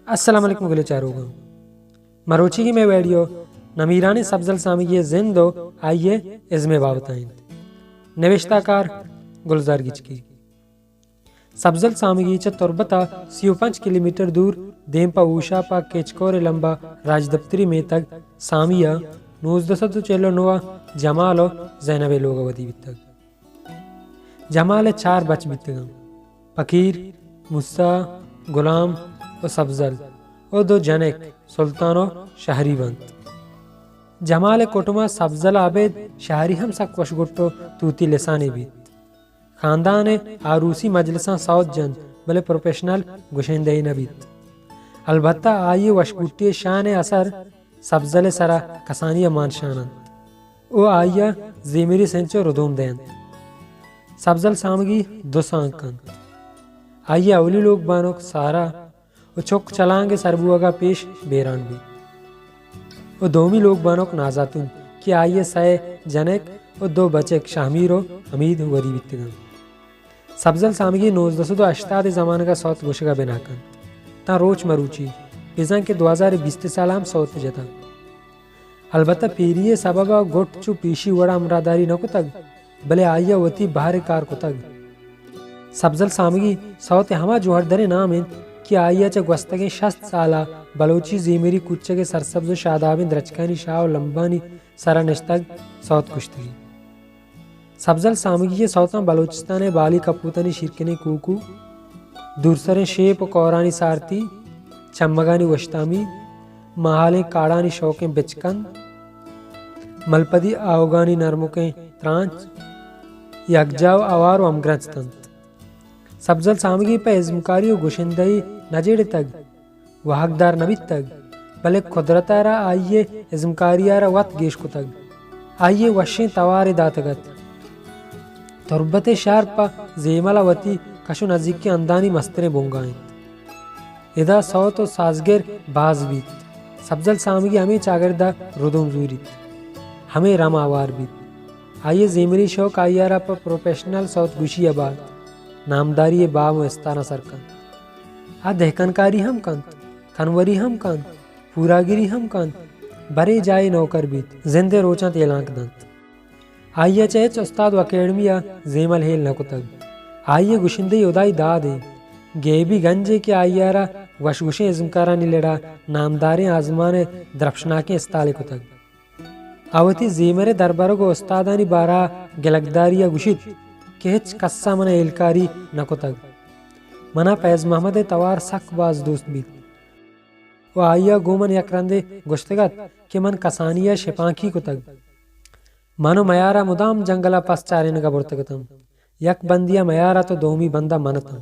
السلام علیکم گلیں چاروکاں۔ مروچیگیں مئے ویڈیو نمیرانیں سبزل سامگی ءِ زند ءُ آئی ءِ ازم ءِ بابت ءَ اِنت۔ نبشتہ کار گلزار گچکی۔ سبزل سامگی چہ تربت ءَ سی ءُ پنچ کلومیٹر دور دیم پہ اوشاپ ءَ کیچکور ءِ لمب ءَ راجدپتری میتگ سامی ءَ نوزدہ سد ءُ چل ءُ نو ءَ جمال ءُ زینب ءِ لوگ ءَ ودی بیتگ۔ جمال ءِ چار بچ بیتگ اَنت، پکیر، موسی، غلام ءُ سبزل ءُ دو جنک سلطان ءُ شہری بنت۔ جمال ءِ کٹم ءَ سبزل ءَ ابید شہری ہم سک وشگٹ ءُ توتی لسانے بیت۔ خاندان ءِ آروسی مجلساں سوت جنت، بلے پروفیشنل گشندہ ئے نہ بیت۔ البتہ آئی ءِ وشگٹی ءِ شان ءِ اثر سبزل ءِ سرا کسانی ءَ مانشان اَنت ءُ آئی ءَ زیمری سنچ ءُ ردوم دئینت۔ سبزل سامگی دو سانگ کنت۔ آئی ءِ اولی لوگ بانک سارا ءُ چک چلانگ ءِ سر بوگ ءَ پیش بیران بیت ءُ دومی لوگ بانک نازاتون کہ آئی ءِ سئے جنک ءُ دو بچک شہمیر ءُ حمید ودی بیتگ اَنت۔ سبزل سامگی نوزدہ سد ءُ ہشتاد ءِ زمانگ ءَ سوت گوشگ ءَ بنا کنت تاں روچ مروچی، بزاں کہ دو ہزار بیست ءِ سال ءَ ہم سوت جتگ۔ البتہ پیری ءِ سبب ءَ گٹ چو پیشی وڑ ءَ ہمراہداری نہ کتگ، بلے آئی ءَ وتی بہر ءِ کار کتگ۔ سبزل سامگی سوت ءِ ہما جوہردریں نام اِنت کہ آئی ءَ چہ گوستگیں شست سال ءَ بلوچی زیمری کوچگ ءِ سرسبز ءُ شادابیں درچکانی شاہ ءُ لمبانی سر ءَ نشتگ سوت گوشتگی۔ سبزل سامگی ءِ سوتاں بلوچستان ءِ بالی کپوتانی شیرکنیں کوکو، دورسریں شیپ ءُ کورانی سارتی، چمگانی وشتامی، ماہالیں کاڑانی شوکیں بچکند، ملپدی آہوگانی نرمکیں ترانچ، یکجاہ ءُ اوار ءُ ہمگرنچ اَنت۔ سبزل سامگی پہ ازمکاری ءُ گشندہی نہ جیڑتگ، واہگدار نہ بیتگ، بلے قدرت ءَ را آئی ءِ ازمکاری ءَ را وت گیش کتگ۔ آئی ءَ وشیں توارے داتگ اَت۔ تربت ءِ شہر پہ زیمل ءَ وتی کش ءُ نزیکیں ہندانی مستریں بنگاہ اِنت۔ ادا سوت ءُ سازگر باز بیت۔ سبزل سامگی ہمے چاگرد ءَ ردوم زوریت، ہمے رم ءَ ہوار بیت۔ آئی ءِ زیمری شوق آئی ءَ را پہ پروفیشنل سوت گوشی ءَ بارت، نامداری ءِ بام ءُ استاراں سر کنت۔ آ دہکانکاری ہم کنت، کنوری ہم کنت، پوراگری ہم کنت، برے جاہے نوکر بیت، زند ءِ روچاں تیلانک دنت۔ آئی ءَ چہ ہچ استاد ءُ اکیڈمی ءَ زیمل ہیل نہ کتگ۔ آئی ءِ گشندہی ہدائی دادے، گیبی گنجے کہ آئی ءَ را وشگوشیں ازمکارانی لڑ ءَ نامداریں آزمان ءِ درپشناکیں استالے کتگ۔ آ وتی زیمر ءِ دربرگ ءُ استادانی بارہ ءَ گلگداری ءَ گوشیت کہ ہچ کس ءَ من ءَ ہیلکاری نہ کتگ۔ من ءَ فیض محمد ءِ توار سک باز دوست بیت ءُ آئی ءَ گوں من یک رندے گوشتگ اَت کہ من کسانی ءَ شپانکی کتگ۔ من ءُ میار ءَ مدام جنگل ءَ پس چارینگ ءَ برتگ اتم۔ یک بندی ءَ میار اَت ءُ دومی بند ءَ من اتم۔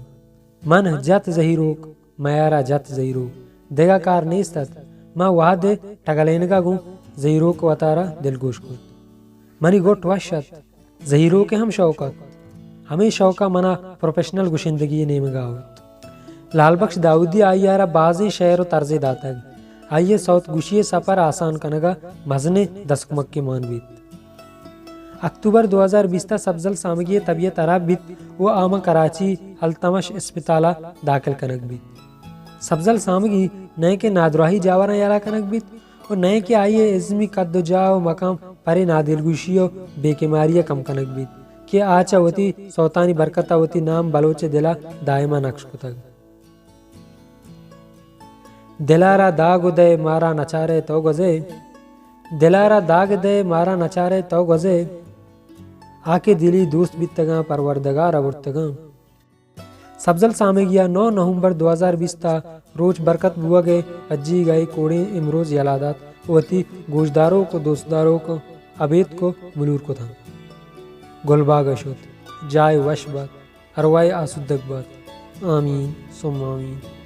من جت زہیروک، میار ءَ جت زہیروک۔ دگہ کار نیست اَت۔ ما وہدے ٹگلینگ ءَ گوں زہیروک وتارا دلگوش کت۔ منی گٹ وش اَت۔ زہیروک ءِ ہم شوق اَت۔ ہمے شوق ءَ من ءَ پروفیشنل گشندگی ءِ نیمگ ءَ آورت۔ لال بخش داؤدی آئی ءَ را بازیں شعر ءُ طرزے داتگ۔ آئی ءِ سوت گوشی ءِ سپر آسان کنگ ءَ مزنیں دستکمکے مان بیت۔ اکتوبر دو ہزار بیست ءَ سبزل سامگی ءِ طبیعت ہراب بیت ءُ آ ماں کراچی التمش اسپتال ءَ داخل کنگ بیت۔ سبزل سامگی نئیکہ نادراہی جاوراں یلہ کنگ بیت ءُ نئیکہ آئی ءِ ازمی قد ءُ جاہ ءُ مقام پرے نادلگوشی ءُ بے کماری ءَ کم کنگ بیت کہ آ چہ وتی سوتانی برکت ءَ وتی نام بلوچ ءِ دل ءَ دائم ءَ نقش کتگ۔ دل ءَ را داگ دئے مارا نچارئے تو گوزئے، دل ءَ را داگ دئے مارا نچارئے تو گوزئے، آ کہ دلی دوست بیتگاں پروردگار ءَ برتگاں۔ سبزل سامگی ءَ نو نومبر دو ہزار بیست ءَ روچ برکت بوگ ءِ پجیگ ءِ کوڑیں امروز یلہ دات ءُ وتی گوشداروک ءُ دوستداروک ابیتک ءُ ملور کتاں۔ گلباگ ءَ شت، جاہے وش بات، ارواہے آسودگ بات۔ آمین ثم آمین۔